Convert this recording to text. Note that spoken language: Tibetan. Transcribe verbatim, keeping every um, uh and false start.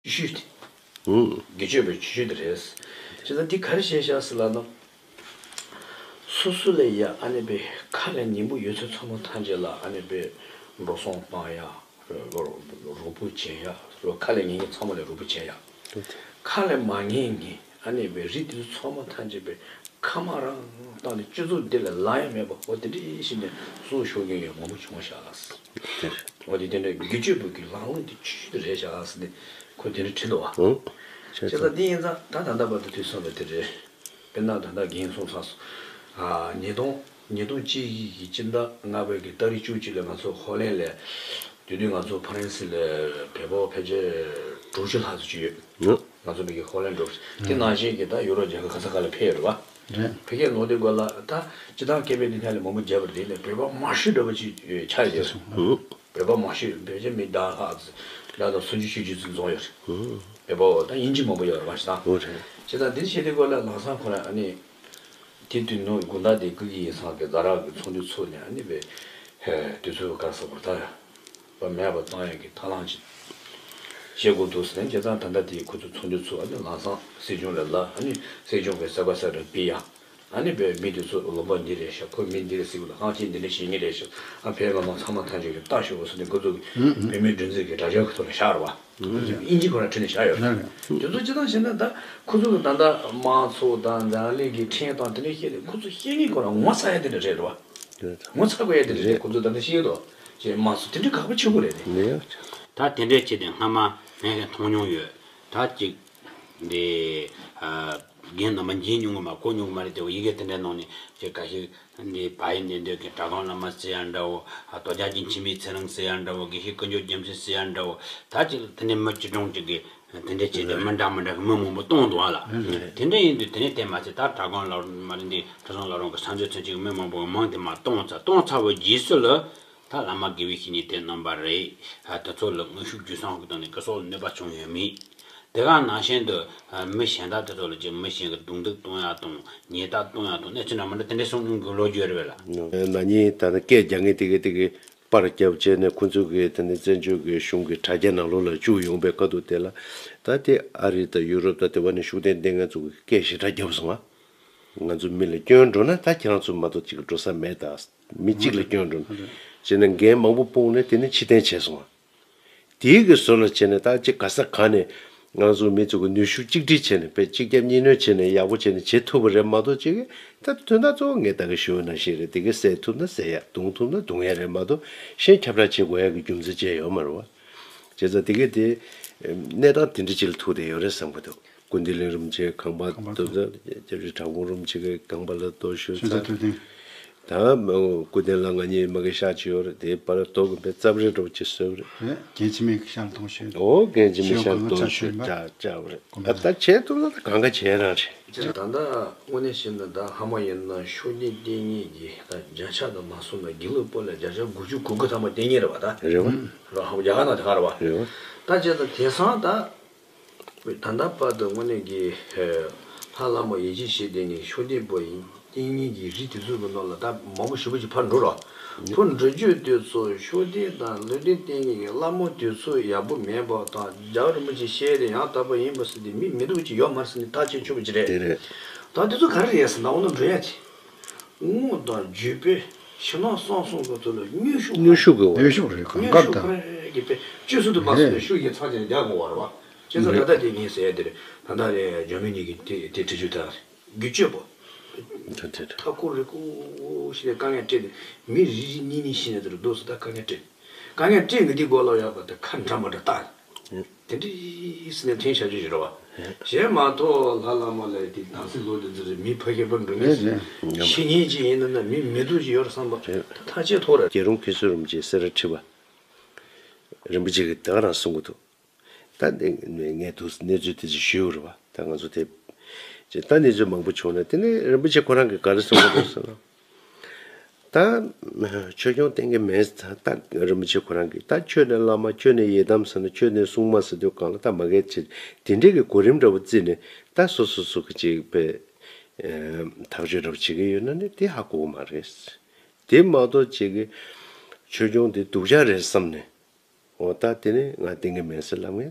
ཆོས་ཞུ་དེ། ཨུ། དགེ་ཆོས་པའི་ཆོས་ཞུ་དེ་རེད། བྱས་ཙང་འདི་ག་རེ་བཤད་བཞག་ཟེར་ལབ་ན། སོ་སོ་ལས་ཡ་ཨ་ནི་པའི་ཁ་ལས་ཉན་པོ་ཡོད་ཚད་ཚང་མ་ཐམས་ཅད་ལ་ཨ་ནི་པའི་འགྲོ་སོང་བཏང་ཡ། རོགས་པོ་བྱེད་ཡ། ཁ་ལས་ཉན་མཁན་ཚང་མ་ལ་རོགས་པོ་བྱེད་ཡ། ཁ་ལས་མ་ཉན་མཁན་ཨ་ནི་པའི་རིགས་དེ་ཚོ་ཚང་མ་ཐམས་ཅད་པའི་ཁ་མ་རང་བཏང་ནས་སྤྱི་ཚོགས་འདི་ལ་ལ་ཡ་མེད་པ་འོ་དེ་འདྲ་ཞིག་ནས་སྲོག་ཤོར་མཁན་ཡང་མང་པོ་བྱུང་བཞག་ལ། འོ་དེ་དེ་འདྲ་དགེ་ཆོས་པོ་གི་ལམ་ལུགས་དེ་ཆོས་དེ་རེད་བཞག་ཟེར་ནས་ཁོས་དེ་འདྲ་བྲིས་འདུག་བ། ཨོ། བྱས་ཙང་དེ་ཡིན་ཙང་ད་ད་ལྟ་བར་དུ་དུས་སོང་བ་དེ་རེད། དཔེར་ན་ད་ལྟ་རྒན་གསུངས་ཚར་སོང་། ཨ་ཉིས་སྟོང་ཉིས་སྟོང་གཅིག་གི་སྤྱི་ཟླ་ལྔ་པའི་གི་ཏ་རིག་བཅུ་གཅིག་ལ་ང་ཚོ་ཧོ་ལན་ལ་དེ་དུས་ང་ཚོ་ཕ་རན་སི་ལ་བོད་པ་ཕལ་ཆེར་དྲུག་ཅུ་ལྷག་ཙམ་ཅིག་ཡོད། ཨོ། ང་ཚོ་མི་གི་ཧོ་ལན་འགྲོ་དེ་ནང་བཞིན་གི་ད་ཡུ་རོབ་རྒྱལ་ཁབ་ག་ས་ག་ལ་ཕེབས་ཡོད་རེད་བ། རེད། ཕ་གིར་ལོག་དུས་སྐབས་ལ་ད་སྤྱི་བཏང་སྐད་འབོད་འདི་ཐད་ལ་མང་པོ་བརྒྱབ་པ་རེད་ལས་བོད་པ་མང་ཤོས་འདྲ་པོ་ཅིག་ཆགས་ཡོད་རེད། ཨོ། བོད་པ་མང་ཤོས་ཕལ་ཆེར་མི་ཟླ་ལྷག་ཙམ་ཟླ་དང་སུམ་ཅུ་བཅུ་གཅིག་ཙམ་འཛོམས་ཡོད་རེད། ཨོ། བོད་པ་ད་དབྱིན་ཇི་མང་པོ་ཡོད་རེད་བ་ཞིག་དང་། ཨོ་རེད། བྱས་ཙང་འདི་བྱེད་དུས་སྐབས་ལ་ལམ་སང་ཁོ་རང་ཨ་ནི་དེ་དུས་ནོ་དགུན་ཟླ་དེ་ཀུ་གི་ཡིན་སང་གི་ཛ་དྲག་གི་ཚོགས་འདུ་ཚོགས་ནས་ཨ་ནི་བས་དུས་ཚོད་ག་ས་བར་ཐག་པ་མེད་པ་བཏང་ཡག་གི་ཐབས་ལམ་ཅིག་བྱེད་དགོས་འདུག་ཟེར་ནས་བྱས་ཙང་ད་ལྟ་དེ་ཁོ་ཚོ་ཚོགས་འདུ་ཚོགས་ཨ་ནི་ལམ་སང་སྲིད་སྐྱོང་ལ་ལབ་ཨ་ནི་སྲིད་སྐྱོང་གི་གསལ་པ་གསལ་རང་སྤེལ་ཡག་ཨ་ནི་བས་མི་དེ་ཚོ་ལུང་པ་འདི་རེད་ཤག་ཁོ་མི་འདི་རེད་ཟེར་དགོས་ལ་ཧང་ཆེན་འདི་འདྲ་བྱེད་ངེས་རེད་ཤག་ཨ་ཕའི་ལོ་མ་ཚང་མ་ཐམས་ཅད་ཀྱི་ལྟ་ཤོག་ཟེར་ནས་ཁོ་ཚོ་གི་བོད་མིའི་སྒྲིག་འཛུགས་ཀྱི་དྲ་རྒྱ་གི་ཐོག་ལ་བཞག་རེད་བ། དབྱིན་ཇི་ཁོ་རང་བྲིས་ནས་བཞག་ཡོད་རེད། དེ་ཚོ་སྤྱི་བཏང་བཤད་ན་ད་ཁོ་ཚོ་གི་ད་ལྟ་དམངས་གཙོ་དང་འཛམ་གླིང་གི་ཁྲིམས་དང་དེ་འདྲ་བཤད་དེ་ཁོ་ཚོ་བཤད་ངེས་ཁོ་རང་ངོ་ཚ་ཡ་དེ་འདྲ་རེད་རེད་བ། ངོ་ཚ་དགོས་ཡ་དེ་འདྲ་རེད། ཁོ་ཚོ་ད་ལྟ་བཤད་འདུག་ཅེས་དམངས་གཙོ་དེ་འདྲ་ཁག་པོ་ཆེན་པོ་རེད་དེ། ད་དེ་འདྲ་བྱས་ཏེ་སྔ་མ་ངས་མཐོང་མྱོང་ཡོད། ད་ཅིག་འདི་རྒན་རྣམ་པ་མཇལ་མྱོང་གི་མ་གོ་མྱོང་གི་མ་རེད་དེ་ཡི་གེ་དེ་འདྲའི་ནང་ནས་ཅིག་ཁ་ཤས་འདི་བལ་ཡུལ་ནས་འདོད་མཁན་གྲྭ་གོང་བླ་མ་ཟེར་ཡ་འདྲ་བོ། རྡོ་རྗེ་འཆང་འཆི་མེད་ཚེ་རིང་ཟེར་ཡ་འདྲ་བོ། དགེ་བཤེས་དཀོན་མཆོག་རྒྱལ་མཚན་ཟེར་ཡ་འདྲ་བོ། ད་ཅིག་དེ་འདྲའི་མི་སྤྱི་སྒྲོམ་ཅིག་གི་དེ་འདྲ་བྱས་ཏེ་མི་འདྲ་མི་འདྲ་གི་མི་མང་པོ་གཏོང་འདུག་ཨ་ལ། དེ་འདྲ་ཡིན་དུས་དེ་ནས་དེ་མ་ཚད་ད་གྲྭ་གོང་བླ་མ་རེད་འདི་ཁྲི་སྲོང་བླ་རུང་གི་ས་མཛོད་ཚུན་ཆད་ཀྱི་མི་མང་པོ་མིང་དེ་མ་གཏོང་ཚར། གཏོང་ཚར་བའི་རྗེས་སུ་ལ་ད་བླ་མ་དགེ་བའི་བཤེས་གཉེན་དེ་རྣམ་པ་རེད། དེ་ཚོ་ལ་དངོས་ཤུགས་རྒྱུ་སྲང་ཞིག་བཏང་ནས་སྐུ་སྲོག་ལ་གནོད་པ་བྱུང་ཡོད་མེད། དེ་ག་ནང་བཞིན་དུ་མི་གཞན་དག་དེ་ཚོ་ལ་ཅིག་མི་གཞན་གྱི་རྡུང་རྡེག་གཏོང་ཡག་དང་ཉེས་དག་གཏོང་ཡག་དང་གནས་ཚུལ་འདྲ་མི་འདྲ་དེ་འདྲ་གསུང་གི་ལོ་རྒྱུས་རེད་པས་ལ། ན་ནིང་ད་ནི་སྐད་རྒྱག་མཁན་དེ་གས་དེ་གས་པར་བརྒྱབ་བྱས་ནས་ཁོ་ཚོ་གིས་དེ་ནི་བཙན་བྱོལ་གྱི་གཞུང་གི་དྲ་རྒྱ་ནང་ལོགས་ལ་བཅུག་ཡོང་པའི་ཁ་ཐུག་དེ་ལ་ད་དེ་ཨ་རི་དང་ཡུ་རོབ་དང་དེ་བ་ནས་ཤུགས་ལྡན་ལྡན་མཁན་ཚོ་གིས་སྐད་ཞེ་དྲག་བརྒྱབ་སོང་ང་། ང་ཚོ་མི་ལ་སྐྱོན་འགྲོ་ན་ད་ཁྱེད་རང་ཚོ་མ་གཏོགས་གཅིག་འགྲོ་ས་མེད་ད། མི་གཅིག་ལ་སྐྱོན་འགྲོ་ན། བྱས་ནས་འགན་མང་པོ་སྤུངས་ནས་དེ་ནི་ཕྱིར་འཐེན་བྱས་སོང་ང་། དེའི་གི་ཟུར་ལ་བྱས་ནས་ད་ཅིག་ག་ས་ག་ནས་ང་ཚོ་མི་ཚོ་གི་ནུས་ཤུགས་གཅིག་སྒྲིལ་བྱས་ནས་དཔེ་གཅིག་རྒྱབ་གཉིས་གནོན་བྱས་ནས་ཡག་པོ་བྱས་ནས་བྱེད་ཐུབ་པ་རེད་མ་གཏོགས་ཅིག་གི་ད་དོན་དག་གཙོ་བོ་ངས་ད་གི་ཞུ་བ་ནང་བཞིན་རེད། དེ་གི་བསད་ཐུབ་ན་བསད་ཡ་རྡུང་ཐུབ་ན་རྡུང་ཡ་རེད་མ་གཏོགས་གཞན་ཁྱབ་བསྒྲགས་བྱེད་དགོས་ཡ་གི་རྒྱུ་མཚན་ཅི་ཡོད་མ་རེད་བ། བྱས་ཙང་དེ་གི་དེ་གནས་སྟངས་དེ་འདྲ་ཅིག་ལ་ཐུག་བསྡད་ཡོད་རེད་བསམ་གི་འདུག་སྐུ་ལྡིང་གླིང་རིན་པོ་ཆེ་ཁང་པ་ཁང་པ་དུ་ད་རྒྱལ་རི་དྲག་དགོན་རིན་པོ་ཆེ་གི་ཁང་པ་ལ་གཏོར་ཤོག་ཤོག་ཚ། ད་སྐུ་ལྡིང་ལ་ང་གཉིས་མ་གི་ཤག་ཅིག་ཡོད་རེད། དེའི་པར་གཏོར་གི་མེད། རྩབ་རེ་འདྲ་པོ་ཅིག་བཟོས་པ་རེད། རེད། རྒན་འཆི་མེད་ཀྱི་ཤག་ལ་གཏོང་ཤོག་ཨོ་རྒན་འཆི་མེད་ཤག་ལ་གཏོར་ཤོག་ཅག་ཅག་པ་རེད། ད་ལྟ་བྱས་ཐུབ་ན་ད་གང་ག་བྱས་རང་རེད། ད་ལྟ་དངོས་གནས་བཤད་ན་ད་ཧ་མ་ཡིན་ན་ཤུགས་ལྡན་བསྟེན་མཁན་གྱི་ད་བརྒྱ་ཆ་དང་མ་སོང་ན་དགེ་ལུགས་པ་ལ་བརྒྱ་ཆ་དགུ་བཅུ་གོ་དགུ་ཐམ་པ་བསྟེན་མཁན་རེད་བ་ད། རེད་བ། རོ་ཧ་མ་རྒྱ་གར་ནང་དེ་ག་རེད་བ། རེད་བ། ད་བྱས་ད་དེང་སང་ད། ད་ལྟ་བར་དུ་དངོས་གནས་ཀྱི་ལྷ་བླ་མ་ཡིད་ཆེས་བྱེད་བསྡད་མཁན་ཤུགས་ལྡན་པ་ཡིན་བསྟེན་མཁན་གྱི་རིགས་དེ་ཚོ་གི་ནང་ལ་ད་མང་པོ་ཞེ་པོ་ཅིག་ཕར་འགྲོ་རོགས། ཕར་འགྲོ་རྒྱུ་དེ་ཚོ་ཤུགས་ལྡན་དང་ལུས་ལྡན་བསྟེན་མཁན་གྱི་བླ་མ་དེ་ཚོ་ཡག་པོ་མེད་པ་དང་རྒྱལ་བ་རིན་པོ་ཆེ་བཤད་དེ་ཡང་དག་པ་ཡིན་པ་ཟེར་ཏེ་མི་མི་སྡུག་ཅིག་ཡོད་མ་རེད་ཟེར་ནས་ཐག་བཅད་ཆོག་པ་ཅིག་རེད། དེ་རེད། ད་དེ་ཚོ་ག་རེ་རེད་ཟེར་ན་འོ་ན་འགྲོ་ཡ་ཅིག་དངོས་དང་བརྒྱུད་པའི་ཕྱི་ནང་གསང་གསུམ་གྱི་ཐོག་ལ་མངོན་ཤུགས་མངོན་ཤུགས་ཀྱི་འོག་མངོན་ཤུགས་རེད་གང་དངོས་ཤུགས་དང་ཁོ་རང་གི་དཔེ་བཅུ་གསུམ་དུ་མ་སོང་ནས་ཤུགས་ཀྱིས་ཚང་ཅན་རྒྱག་དགོས་པ་རེད་བ། བྱས་ཙང་ད་ལྟ་དེ་ངས་ཟེར་ཡ་དེ་རེད། ད་ལྟ་རེད་ཇོ་མི་ནི་གི་དེ་དེ་འབྲི་རྒྱུ་ད་རེད་རྒྱུ་སྤྱོད་པོ། ད་དེ་རེད། ཐ་ཁོ་རེ་ཁོ་ཞིག་ནས་དཀའ་ངལ་སྤྲད་ནས་མི་རེ་རེ་གཉིས་གཉིས་ཤི་ནས་དེ་རུ་སྡོད་སུ་ད་དཀའ་ངལ་སྤྲད། དཀའ་ངལ་སྤྲད་ངེས་དེ་མགོ་ལོག་ཡག་པ་དེ་ཁ་འདྲ་མ་འདྲ་བཏགས། དེ་འདྲ་ཡིས་ནས་འཐེན་བྱ་རྒྱུ་ཞིག་རེད་བ། གཞན་མ་གཏོགས་ལྷ་བླ་མ་ལ་དེ་དྭངས་སེམས་ལོག་དེ་ཚོ་རེད་མི་ཕ་གི་པ་འགྲོ་ངེས་ཤི་ཉེན་ཅིག་ཡིན་ན་ན་མི་མི་སྡུག་ཅིག་ཡོད་རེད་བསམ་པ་ཐ་ཆད་ཐོག་རེད། རྒྱལ་རོང་མཁན་ཟུར་རིན་པོ་ཆེ་སེ་ར་ཁྲི་པ་རིན་པོ་ཆེ་གི་ད་ག་རང་གསུང་གི་འདུག་ད་ངས་དུ་གནས་ཚུལ་དེ་ཚོ་ཞུས་རེད་བ། ད་ང་ཚོ་དེ་ད་གནས་ཚུལ་མང་པོ་བྱུང་ན་དེ་ནས་རིན་པོ་ཆེ་ཁོ་རང་གིས་ག་རེ་གསུང་གི་འདུག་ཟེར་ན། ད་ཆོས་སྐྱོང་བསྟེན་གྱི་མེད་ཟེར། ད་རིན་པོ་ཆེ་ཁོ་རང་གིས་ད་ཁྱོད་ནས་བླ་མ་ཁྱོད་ནས་ཡི་དམ་ཟེར་ན་ཁྱོད་ནས་སྲུང་མ་ཟེར་དུས་གང་ལ་ད་མ་གལ་ཆེ་དེ་འདྲའི་གི་གོ་རིམ་འདྲ་བོ་བརྩིས་ནས་ད་སོ་སོ་སོ་གི་ཅིག་པའི་ཐག་གཅོད་འདྲ་བོ་བྱེད་ཀྱི་ཡོད་ན་ནི་དེ་ཧ་གོ་གི་མ་རེད། དེ་མ་གཏོགས་ཅིག་གི་ཆོས་སྐྱོང་དེ་སྡུག་ཅག་རེད་བསམ་ནས་འོ་ད་དེ་ནས་ང་བསྟེན་གྱི་མེད་ཟེར་ལབ་ངེས།